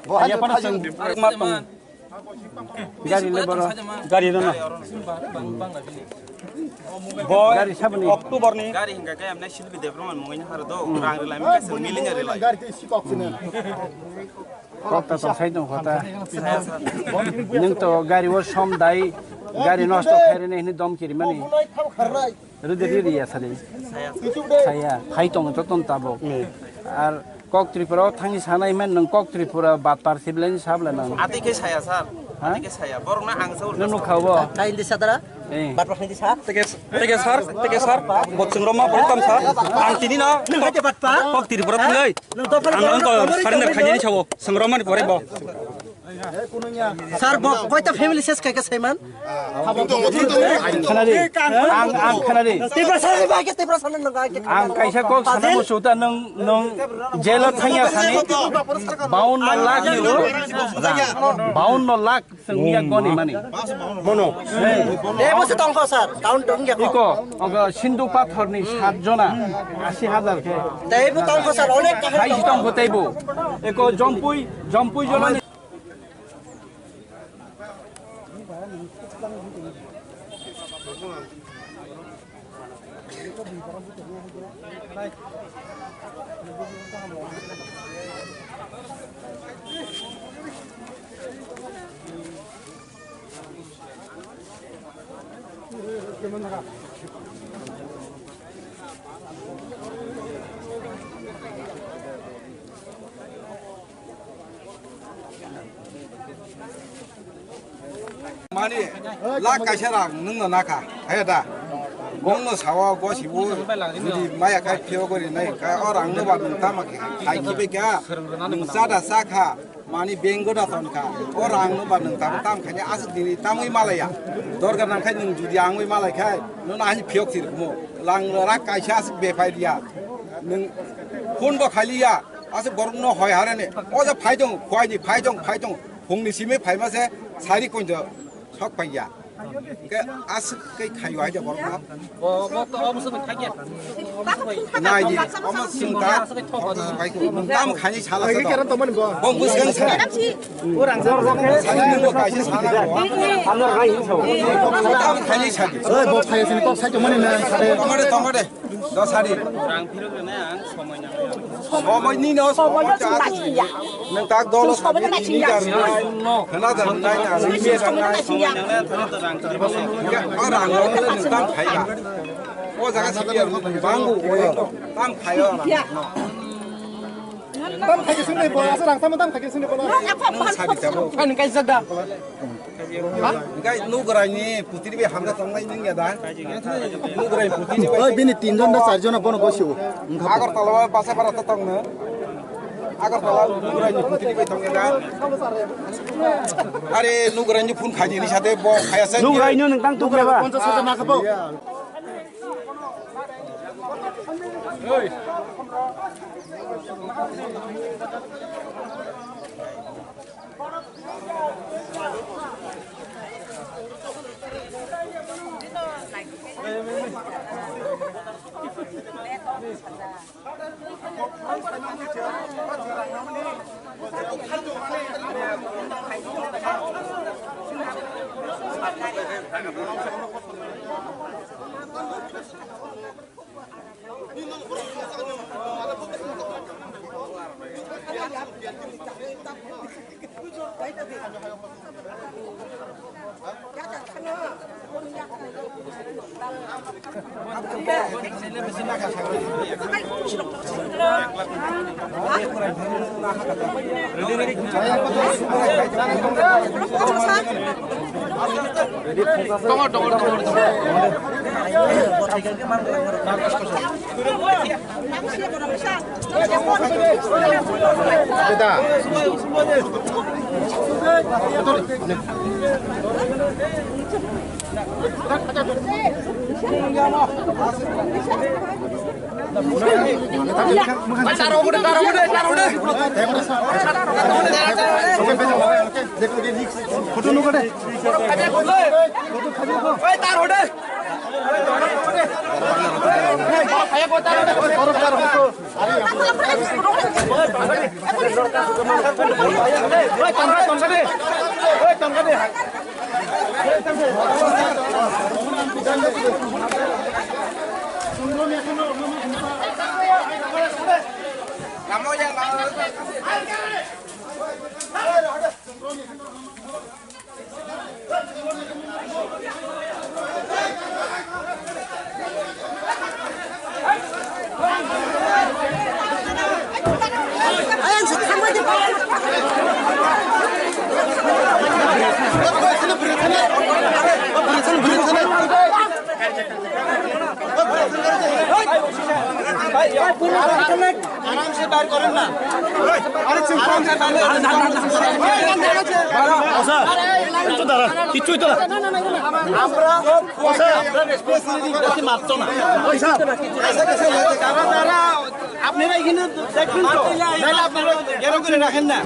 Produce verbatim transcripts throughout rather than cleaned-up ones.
Bo hanya pada seng. Gari le boro. Gari no. Bo gari sabni. October ni. Gari hingka kaya amna silbi Debbarma mungin haro do. Rang rila mi kaisa miling rila. Gari te isi kok sini. Kok ta tong sai tong kota. Nung to gari wo som dai. Gari nosto khaire ne hini dom kiri mani. Rwdi riri ya sadi. Saya, phai tong to ton tabo. Ar kok Tripura o thangni sanai men nung kok Tripura bat par sibleng sabla nang. Ati ke saya, sir. Ha? Ati ke saya. Borok na ang sa. Nung nuk khabo. Kain di sadara. Eh. Bat par di sa. Teke, teke sir, teke sir. Bot sing roma bot tam sa. Ang tini na. Nung hate bat pa. Kok Tripura thangni. Nung to par. Ang ang ko surrender khaini sabo. Sing roma ni pore bo. Sir, bo koita family ses khaika saiman? Ang khanadi. Ang, ang khanadi. Tiprasa ni ba ke Tiprasa ni nang ke. Ang kaisa kok sana musuta nung, nung jela thangya sani. Baunno lakh ni o. Baunno lakh sengya goni mani. Mono. Debo se tongkho sir. Down down ya. Iko, oga Sindhu pathor ni sat jona, asi hajar ke. Tebo tongkho sir, onek kaham. Hai si tongkho tebo. Iko Jompui, Jompui jona ni. Mani, lakh kaisa rang nwng no nakha, hai da. Bong no sawa go sibu, jodi maya khai phio gori nai, ka o rang no ba nwng tama khai kibe ka, nwng chada chakha, mani bengo da ton kha, o rang no ba nwng tam tam khai aswk dini tamwi malaya. Dorga nang khai nwng jodi angwi malai khai, no na hani phiok sir mo, lang rak kaisa aswk bephai dia. Nwng phone bo khaliya, aswk borok no hoi harani, o ja phai dong, khwai ni phai dong, phai dong. Phungni simi phaima se sari konjo sok paiya. Ke aswk ke khayo aja borok no. Bo, bo to omo se khaye. Nai di, omo sing ta. Tam khani sala se. Bo bus kan sa. Sani ni bo kaise sana. Tam khani sadi. Oi, bo khaye sini kok sai to mani na. Tomade, tomade. Dosari. Rang phirok rwnai ang somoi nangnai. Somoi ni no, somoi no chwng nai ya. Nwng tak dolo somoi no nai ya. Khana da nai na, rimi da nai. Somoi nangnai, thana da rang phirok rwnai. Ya, o rang no nwng tam khai ya. O jaga sini ya, bangbu, o tam khai ya. Tam khai sini bo, asa rang tam tam khai sini bo. Nwng sadi jabo. Kan kai jaga. Hingke nugraini putri bai hamjak tongnai nung ya da? Nugraini putri bai. Oi, bini tinjon da charjon bono gosio. Agartala o basa bara ta tongno. Agartala nugraini putri bai tong ya da? Are nugraini phone khaji ni sate bo khaya se. Nugraini nung tang tuk ya ba? Ponchas hajar na khabo. Photo nugo de. আরামসে বার করেন না। আরে চুপ করুন। আরে না, না, না, না। ও স্যার, কিচ্ছু দাঁড়া, কিচ্ছুই তো না। আমরা, ও স্যার, আমরা রেসপন্সিবিলিটি নিতে পারছি মাত্র না। ওই স্যার, কারা, কারা, আপনারা এখানে দেখবেন তো? নাহলে আপনারা গেরো করে রাখেন না।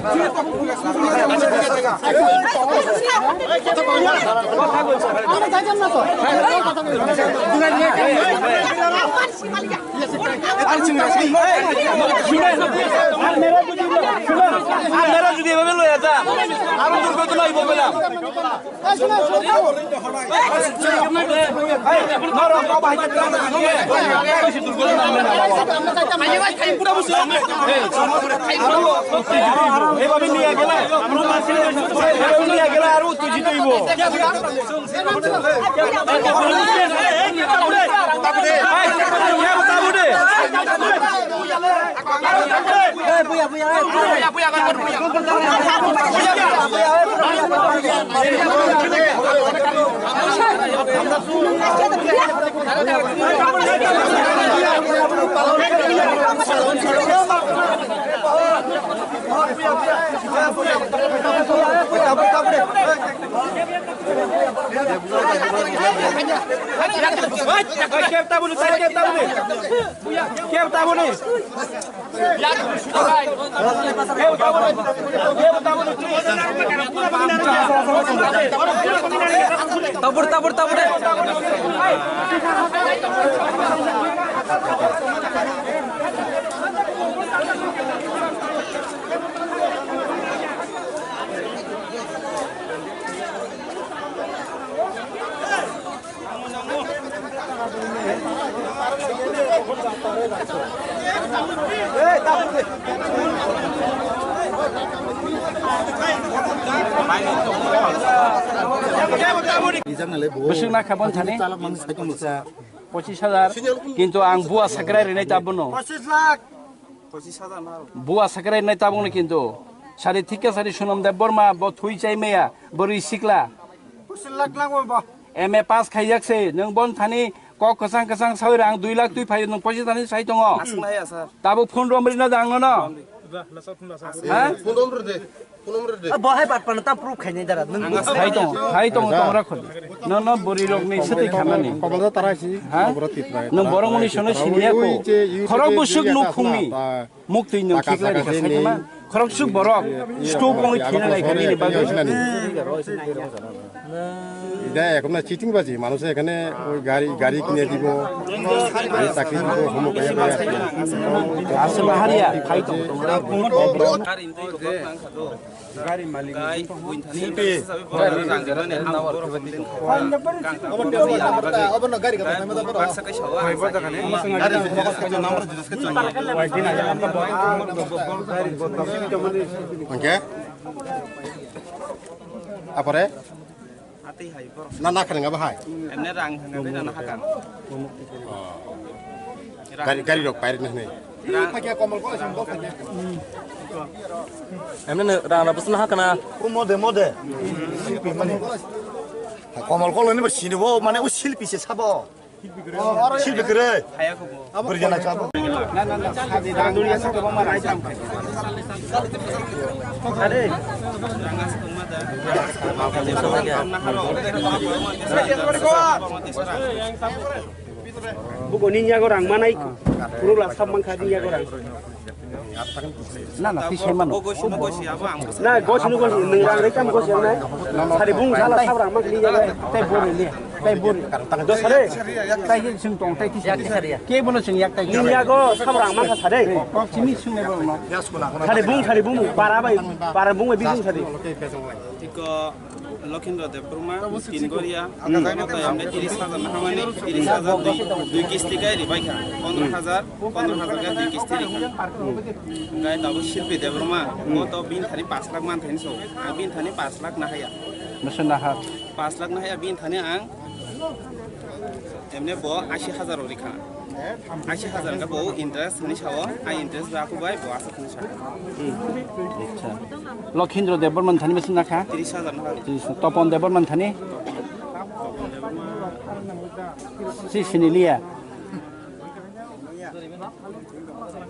আপনারা যদি এভাবে লইয়া যান, আরো দুর্ঘটনা হইব বললাম। এভাবে নিয়ে গেলে, এভাবে নিয়ে গেলে আরো উত্তেজিত হইব। Tabur, tabur, tabur. Bwswk nakha boni thani? Pochis hajar. Kintu ang bua sakrai rinai tabukno. Pochis lakh. Bua sakrai nai tabukno kintu. Sari thikha sari Sonam Debbarma bo thui chai maya, bo rwi sikla. Pochis lakh nangma ba. M A pass khaijak se, nwng bon thani kok kwchang kwchang sawi rang dui lakh twi phaio, nwng poisa thani sai tongo. Aswk nai ya, sir. Tabuk phone rom rina da ang nono. Rom ri. Ha? Phone rom ride. Phone rom ride. Bo hai pat pan ta proof khainai dara. Nwng hai tong, hai tong tong rakho. No, no, bori rok ni sete khamani. Komol da tara si. Ha? Nwng borok muni sono siniya ko. Khorok busuk nuk khungni. Muktwi nwng khiklai rikha, sai khama khoroksuk borok stroke wngwi thina lai kha nini bagwi. এটা এখন না চিটিং বাজি, মানুষে এখানে ওই গাড়ি, গাড়ি কিনে দিব, আমি চাকরি দিব, অমুক হয়ে যাবে। Aswk bahariya, khai tong tong. Gari malik. Gai, buini thani hisabe borok rang rwnani ang borok rok kang kang kang kang kang kang baksa kai sawa ang sakni. Hwnkhe? Apore? Atwi hai borok. Na, na khaneng abo hai? Emne rang hwnwi rana hakang. Gari, gari rok pirate na hinwi. Emne rana bwswk na hakana. O mode, mode. Silpi mani. Komol koloni bo sini bo, mane o silpi se sabo. Silpi kre. Bwrwi jana sabo. Buko nini yago rang manai, puro la sab mankha nini yago rang. Na, na, twi sai mano. Na, gosi no gosi, nwng rang rikam gosi nai. Sari bung sala sab rang mankha nini yago. Tei bo ni le. Tai bor. Dos sare. Tai je sing tong tai ti sare. Ke bono sing yak tai. Ni yago sab rang ma sare. Kok simi sung ne bono. Sare bung sare bung para bai para bung bai bung sare. Tiko Lokhindra Debbarma, Tin Goria, hmm, kono tai amne tiris hajar na hamani, tiris hajar dui, dui kisti kai ribai kha, pondro hajar, pondro hajar kai dui kisti rikha. Gai tabo Silpi Debbarma, hmm, mo to bin thani pas lakh man thani so, ang bin thani pas lakh na haya. Masa na ha? Pas lakh na haya bin thani ang, emne bo ashi hajar rikha. Ashi hajar ka bo interest ni sao, a interest ba ku bai bo asa thani sa. Hmm. Acha. Lokhindra Debbarma thani masa na kha? Tiris hajar na. Tiris. Topon Debbarma thani? Si siniliya.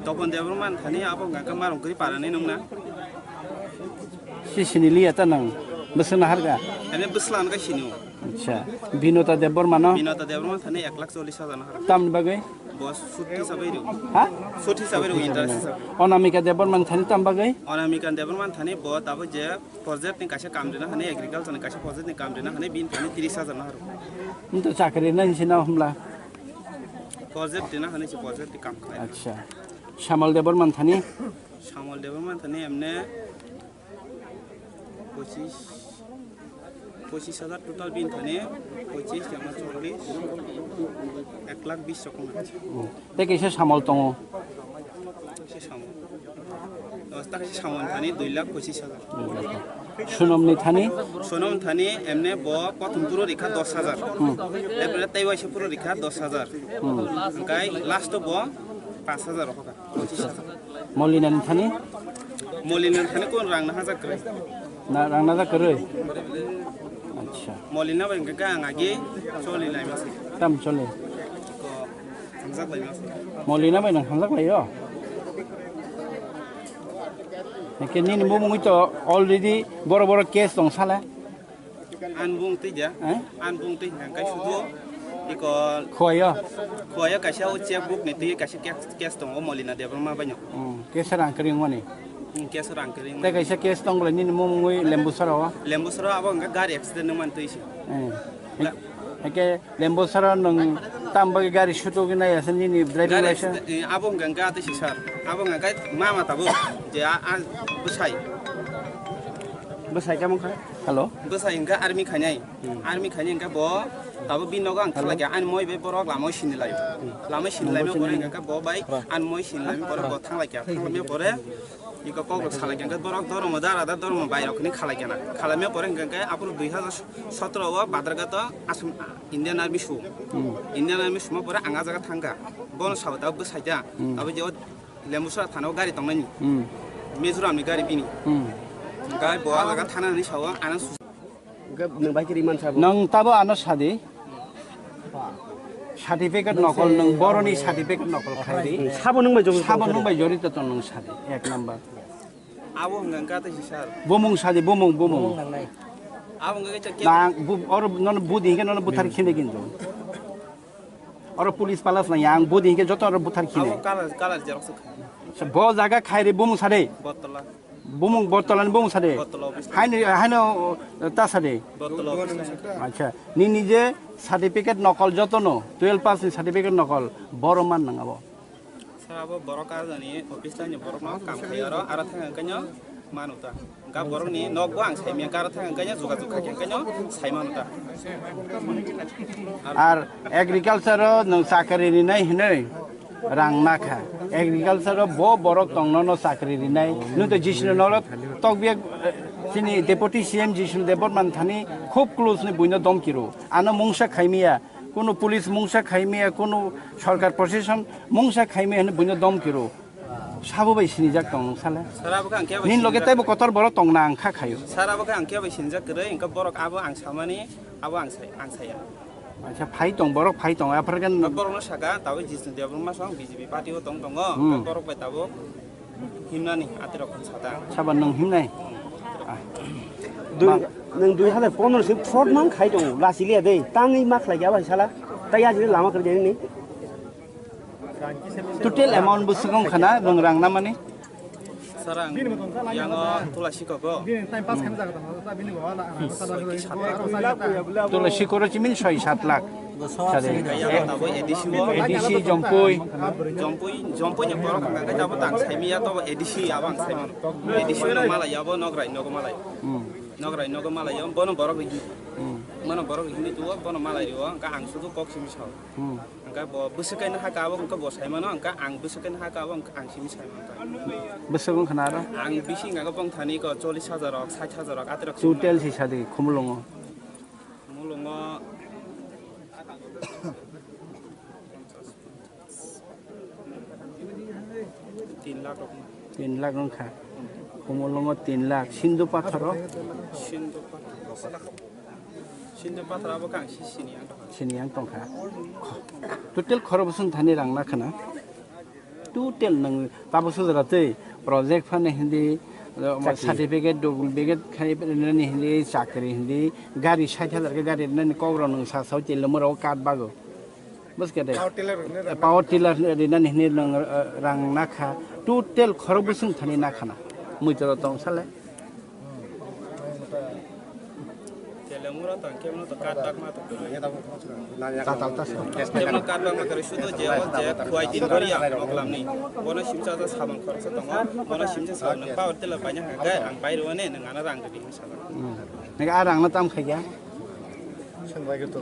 Topon Debbarma thani abo ga ka marong kri para ni nung na. Si siniliya ta nang. Masa na har ga? Ene bwsla ang ka sini. Acha. Binota Debbarma no? Binota Debbarma thani ek lakh chollish hajar na har. Tamni bagwi? Bo sut hisabe ro. Ha? Sut hisabe ro, interest hisabe. Onamika Debbarma thani tam bagwi? Onamika Debbarma thani bo tabo je project ni kaisa kam rina hani, agriculture ni kaisa project ni kam rina hani, bin thani tiris hajar na har. Nto chakri na hinsi na humla? Project dina hani se project ni kam khlai. Acha. Samal Debbarma thani? Samal Debbarma thani emne pochis, pochis hajar total bin thani, pochis jama chollish, ek lakh bis rokong. Hmm. Tei kaisa samal tongo. Kaisa samal. Dos ta kaisa samal thani dui lakh pochis hajar. Dui lakh. Sonom ni thani? Sonom thani emne bo prothom puro rikha dos hajar. Hmm. Erpore tei waisa puro rikha dos hajar. Hmm. Hingkai last o bo pas hajar rokha. Molina ni thani? Molina ni thani kon rang na hajar kwrwi. Na rang na hajar kwrwi? Acha. Molina bai hingka ang agi choli lai masa. Tam choli. Ko hamjak lai masa. Molina bai nang hamjak lai yo. Hingke nini bumungwi to already boro boro case tong sala. An bung twi ja. Eh? An bung twi hingka kai sudu iko Khoyo. Khoyo kaisa o checkbook ni twi kaisa case, case tongo Molina Debbarma bai no. Hmm, case rang kring mani. Hmm, case rang kring. Tei kaisa case tong le nini mumungwi Lembusara o. Lembusara abo hingka gari accident nang man twi si. Eh. Ga- Hingke Lembusara nung tam bagwi gari sutu gina ya sini ni driving Gari license. Accident, eh, abo hingka hingka twi si sir. Abo hingka kai mama tabo je a, a bwsai. Bwsai kamo kha? Hello. Bwsai hingka army khainai. Hmm. Army khainai hingka bo tabo bin nogo ang Hello. Thalai kha. Ani moi bai borok lama sini lai. Hmm. Lama sini lai Number mo borok sini. Hingka bo bai Ra. Ani moi sini lai borok bo thanglai kha. Thanglai mo bore iko kok rok salai kha. Borok dormo dara da dormo bai rok ni khalai kha na. Khalai mo bore hingka kai apro dui hajar sotro o Badarghat o Assam Indian Army su. Hmm. Indian Army suma pore ang a jaga thangkha. Bono sabo tabo bwsai da. Hmm. Tabo je o Lembusara thana o gari tongnani. Hmm. Mizoram ni gari bini. Hmm. Gari bo a jaga thana ni sao ano su- Hwnkhe nwng bai kiri mansa bo. Nwng tabo ano sadi. Certificate nokol nwng boroni certificate nokol khaidi. Sabo nwng bai jogito Sabo tong nwng bai jorito tong nwng sadi. Ek number. Abo hwnka hwnkha tei si sir. Bumung sadi, bumung, bumung. Bumung nangnai. Abo hwnka khe chak-, Nang, bu, oro nono budi hingke nono buthar khine kintu. Oro police palas nang yang budi hingke joto oro buthar khine. Abo color, color xerox kha. Bo jaga khairi bumung sadi. Bottola. Bumung bottola ni bumung sadi. Bottola office. Haino, haino ta sadi. Bottola office. Acha, nini je certificate nokol joto no, twelve pass ni certificate nokol, boro man nang abo. Sir, abo borok ka jani office line ni borok no kam khai aro, aro thang ang kanyo manu ta. Ga borok ni nok bo ang sai miya, aro thang ang kanyo juga juga khe kanyo sai manu ta. Ar agriculture o nwng chakri rinai hinoi rang nakha. Agriculture o bo borok tongno no chakri rinai. Nwng to jisno norok tokbiya, eh, chini deputy C M Jisnu Debbarma thani khub close ni buino domkiro. Ano mungsa khaimiya. Kunu police mungsa khaimaya, kunu sorkar proseson mungsa khaimaya hwnwi buino domkiro. Sabo bai sinijak tong nung sale. Sir, abo khe ang khe bai Nini loge sinijak teibo kwrwi. Kotor borok tong na ang kha khayo. Sir, abo khe ang khe bai sinijak kwrwi, hwnkhe borok abo ang samani, abo ang sai, ang saya. Acha, phai tong, borok phai tong, aphar khe Borok no saka, tabuk Jisnu Debbarma song B J P party o tong tongo, Hmm. Borok bai tabuk Himnani atirok sata. Saba nwng himnai? Ah. Dui, Ma- nwng dui hazar pondro se fraud mang khai tongo, lachiliya de, tangwi ma khlai kya bai sala, tai ajini lama kwrwi ni. Total amount bwswk wng khana, nwng rang namani? Rang yang o Tulasi kok o. Bini time pass khaina jaga tong, ta bini bo wala, ta bini bo wala, ta bini bo wala. Tulasi koro chimin soi sat lakh. Sari. Yang abo A D C o. A D C Jompui. Jompui, Jompui ni borok hwnka khe abo tang saimi ya to A D C abo ang saimano. A D C no malai abo nograi nogo malai. Hmm. Nograi nogo malai abo bono borok hini. Hmm. Bono borok hini tuo bono malai rio hwnka ang sudu kok simi sao. Hmm. Hwnka bo bwswk kaino haka abo hwnka bo saimano hwnka ang bwswk kaino haka abo hwnka ang simi saimano. Bwswk wngkha na aro? Ang bisi hwnka bong thani ko chollish hajar rok, sait hajar rok, atirok. Total si sadi khumulungo. Mulungo tin lakh rok. Tin lakh wngkha. Khumulungo tin lakh. Sindhu pathoro? Sindhu pathoro. Sindhu pathoro abo kang si sini ang tongkha. Sini ang tongkha. Total khoro bwswng thani rang na khana? Total nang tabo sujra tei project phani hindi, chakri. Certificate, dugul biget khai nani hindi, chakri hindi, gari sait hajar ke gari nani kok rok nang sa sao chilomoro kat bago. Bwskha de. Power tiller rinani hwnwi nwng, eh, rang nakha. Total khorok bwswng thani nakhana. Muitoro tong sale. Telemura tang kemno to kat bakma to. Tatal tas. Kemno kat bakma kare sudo je o je khuai tin kariya moklamni. Bono simsa ta samung khoroksa tongo. Bono simsa samung power tiller paina hwnkhe ang pai rwani nwng ano rang rwdi hwnwi sajak. Hmm. Nang a rang no tam khaikya? Sengbai gitu.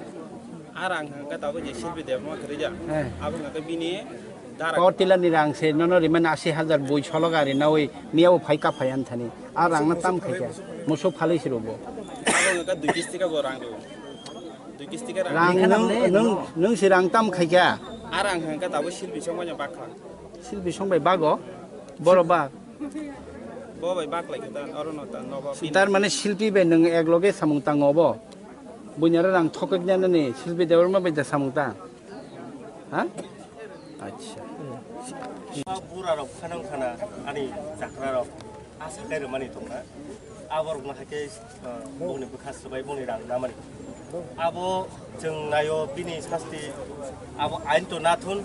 A rang hwnkhe tabuk je silpi de mo kiri ja. Eh. Abo hwnkhe bini dara. Power tiller ni rang se nono rimani asi hajar bui solo gari nawi miya bo phai ka phai anthani. A rang no tam khaikya. Musu phalwi si robo. Abo hwnkhe dui kisti ka bo rang rw. Dui kisti ka rang. Rang nung, nung, nung si rang tam khaikya. A rang hwnkhe tabuk silpi song bai bakha. Silpi song bai bago. Boro bak. Bo bai bak lai ta oro no ta nogo. Tar mane silpi bai nung ek loge samung tango bo. Bunyara rang thokek nani silpi Debbarma bai da samung ta. Ha? Acha. Bura rok khanang khana ani chakra rok asa kai rwmani tongna. Aborok no haikhe, uh, bongni bwkha swbai bongni rang namani. Abo chwng naio bini sasti abo ain to nathun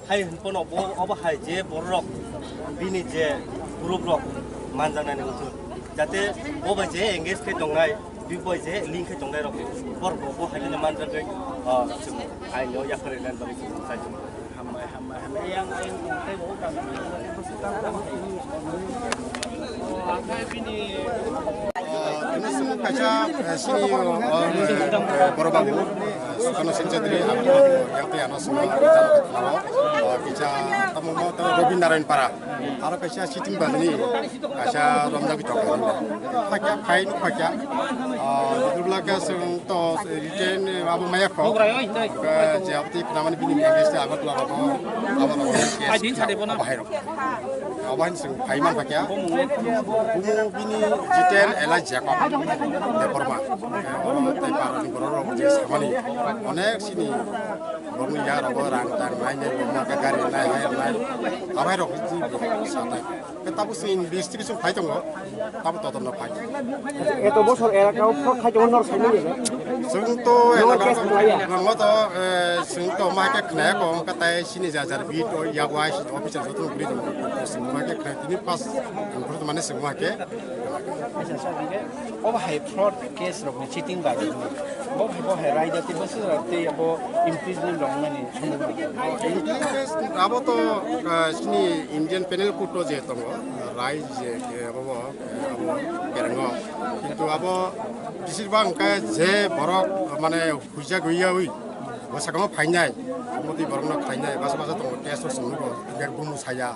hai hwnphano bo obo hai je borok bini je group rok manjaknani usul jate bo bai je engage khe tongnai. Bini bai je link khe tongnai rok, borok bo, bo hai kheno manjagwi, ah, chwng aino yapharwi nani bagwi chwng sai chwng. Hambai, hambai, hambai. Yang, yang, tei bo tang. Tini sini kaisa, eh, sini, oh, eh, eh, borok babu, eh, Sukano Singh Chaudhary, abo yang tei ano sini, eh, kaisa tamo mo to Robin Narayan Para. Aro kaisa sitting bajani, kaisa romjak bitok. Phakya, phai nuk phakya. Ah, duduk laka seng to return abo maya kho. Ka je abti namani bini English te agar tu abo, abo abo bahai rok. Abo hain seng phai man phakya. Bumu bini jiten Elijah Jacob Debbarma. Oro tei parani borok rok je samani onek sini. Borokni ya rogo rang tang nai nai, borokno khe gari nai, hai nai. Abai rok ji satai. Ke tabu si investigation phai tongo. Tabu todonto phai. Eto bosor elaka o phok khai tongo nor saimanya. Chwng to elaka o, nangma to, eh, chwng to ma khe khnaya ko, wngkha tai sini ja jar beat o, ya wai officer joto guri tongo. Chwng ma khe khnai tini pas, mane chwng ma khe. Obo hai fraud case rokni cheating bagwi hwnwi. Bo hai, bo hai raida tei bwswk rok tei abo imprisonment rok wngnani somoi rok. Imprisonment abo to, ah, chini Indian Penal Code o je tongo, rai je, eh, abo, eh, abo kerengo. Kintu abo bisir bang khe je borok mane huijak huiyawi bwskango phainai, modi borokno khlainai, basa basa tongo, case o chwngno bo, bumu saya.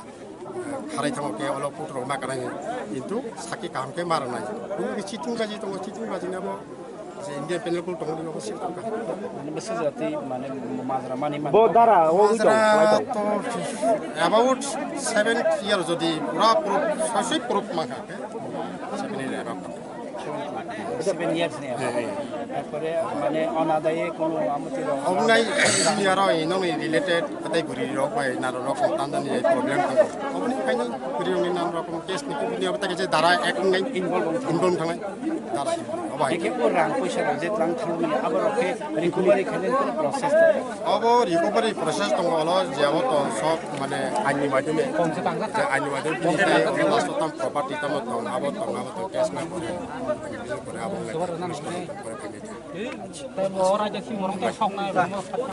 Kharai thango khe olo putrok ma kanai, kintu sakhi kaham khe ma rwnai. Kunu khe cheating baji tongo, cheating baji nabo je Indian Penal Code tongo, nabo sir tongkha. Mane bwswk jati, mane majra mani mani. Bo dara, o wi tong, majra khlai tong. To about seven year jodi pura proof, sasui proof ma kha khe, seven year above. Seven years ni. Tarpore mane onadaye kono amoti rok. Obwnai jini aro ino ni related katai guri rok bai naro rok tanjani problem tong. Oboni kaino guri rok ni naro rok case ni kubuni obota kaje dara ek ngai involve thangnai. Dara. Obai. Eke ko rang poisa rok je tlang thangmani abo rok ke recovery khainai kono process tong. Obo recovery process tong olo je abo to sok mane ani madhyome. Ani madhyome last tam property tamo tong abo tong abo to case na kore. Kore abo ngai.